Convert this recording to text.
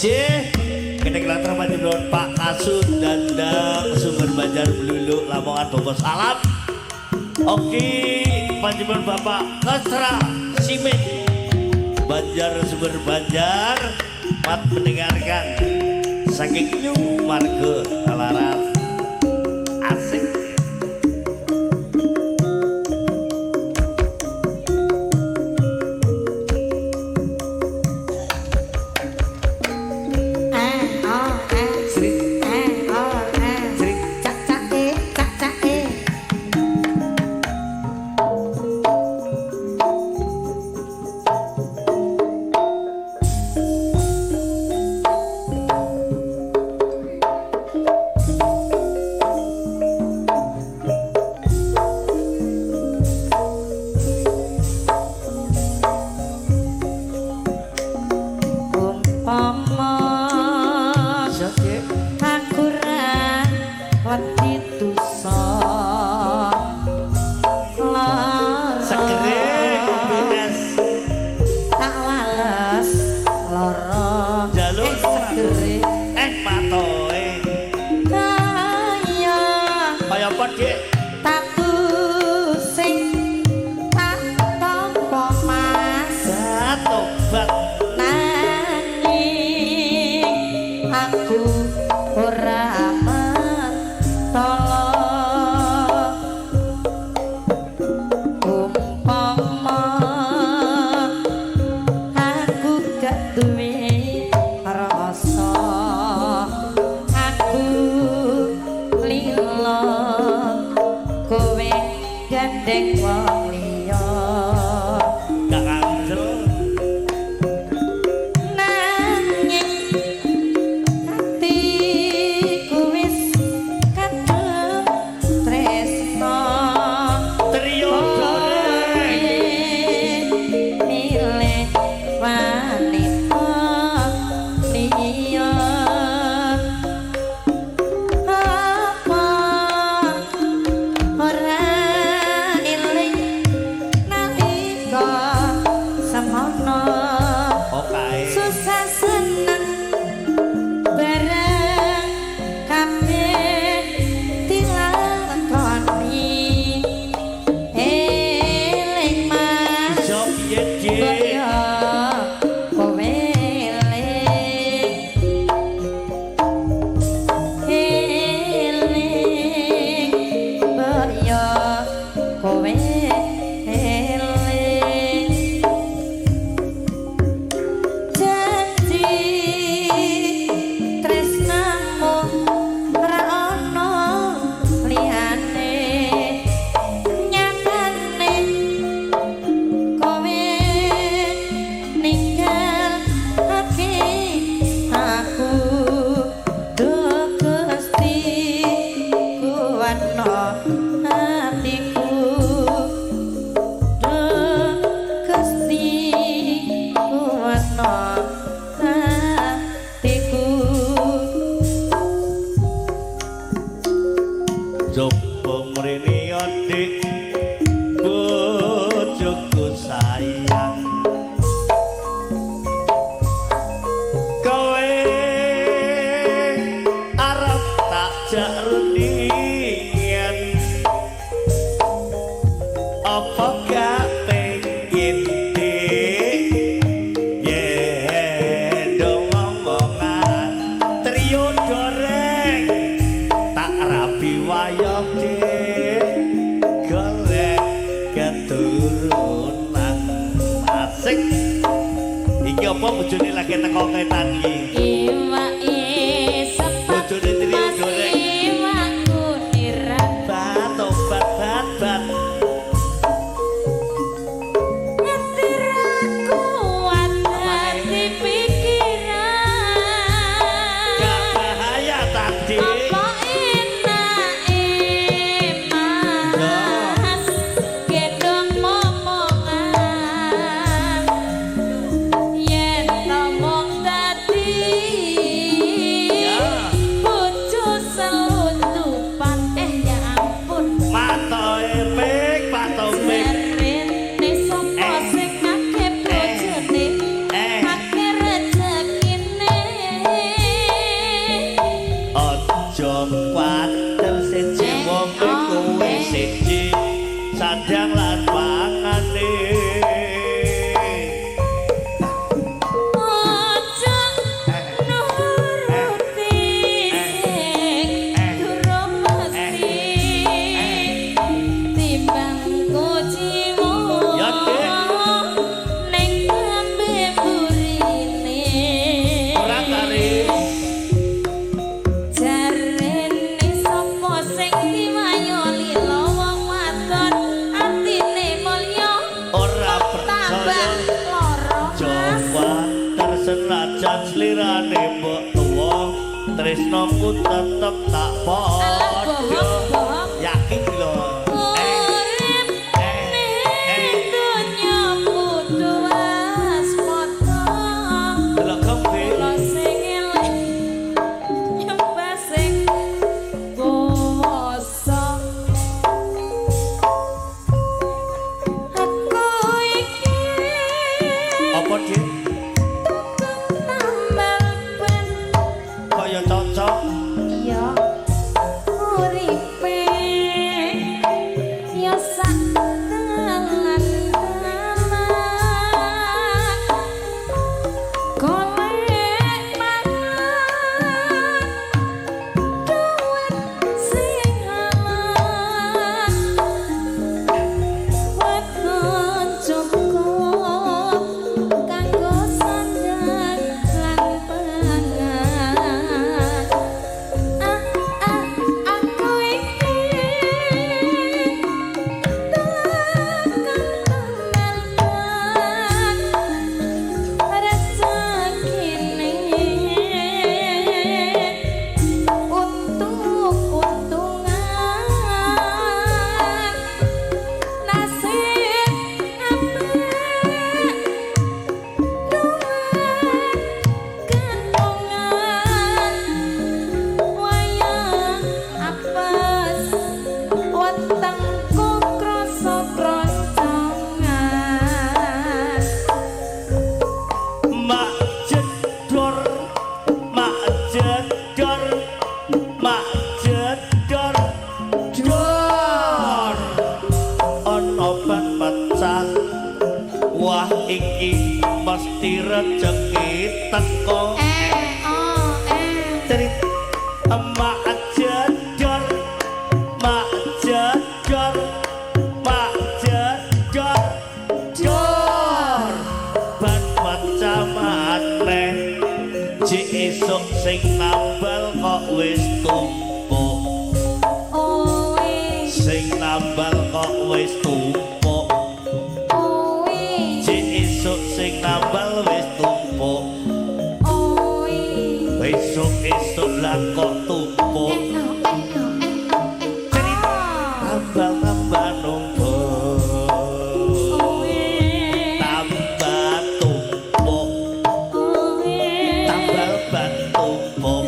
J Gedeng latar panjenengan Pak Kasun Dandang Sumber Banjar Bluluk Lamongan Bogor. Salam. Oke, panjenengan Bapak Kesra Simin Banjar Sumber Banjar mat mendengarkan saking New Margo Talaran asik. Sri Sri Cak cak e cak cak e. Umpama Iya, Dik. aku ra wedi dosa lara Segere beres tak wales lara Jaluk. Segere matoe kaya kaya apa, Dik? tatu sing tak tampa mas Tobat. Nanging aku ora mentolo umpama aku gak duwe rasa aku lila kowe gandeng wong liya. Gak kancel. Nanging atiku wis kadung tresno Trio goreng milih wanita liya apa ora eling nalika semono Oke. Susah seneng bareng kabeh dilakoni eling mas. Iso piye, Dik? Kaya kowe eling eling kaya kowe eling janji tresnamu ra ono liyane nyatane kowe ninggalake aku. Duh Gusti kuwatno atiku. Duh Gusti kuwatno atiku. Coba mrene Dik, bojoku sayang. Kowe arep tak jak rundingan. Apa gak pengin, Dik? Yen do ngomongan trio doreng tak rapi wayah, Dik, golek keturunan asik. Iki apa bojone lagi teko ketan iki? Iwake sepat Bojone trio mas goreng. Iwakku niran Bat obat bat bat. Ngerti ra kuat hati pikiran. Gak bahaya tadi. Apa enake mas gendong momongan yen ngomong tadi bojo selundupan ya ampun. Matoe. gak loro, Mas. Coba tersenajan slirane mbok tuwa, tresnoku tetep tak Alah, padha. bohong, bohong. Yakin lho. Eh, Urip eh, eh. ning donya kudu waspada. Delok kembe. Kula sing eling nyembah sing kuwasa. Aku iki Apa, Dik? tukang tambal ban. Kok ya cocok? Iya, uripe ya sak dalan-dalan, golek mangan duit sing halal, weton cukup kanggo sandang lan pangan. Ah ah, aku iki tukang tambal ban, rezekine untung-untungan, nasib apik duit gantungan, wayah apes wetengku krasa kroncongan. Mak jedor, mak jedor, mak jedor, dor. Ono ban pecah. Wah, iki mesti rejeki teko. E O E. Cerit. Mak jedor, mak jedor, mak jedor, dor. Ban pecah maneh. Jik esuk sing nambal kok wis tumpuk. Oe. Sing nambal kok wis tumpuk. Oe. Jik esuk sing nambal wis tumpuk. Oe. Esuk-esuk lah kok tumpuk. E O E O E O E. Cerit. Tambal tambah numpuk. Oe. Tambah tumpuk. Oe. Tambal ban tumpuk.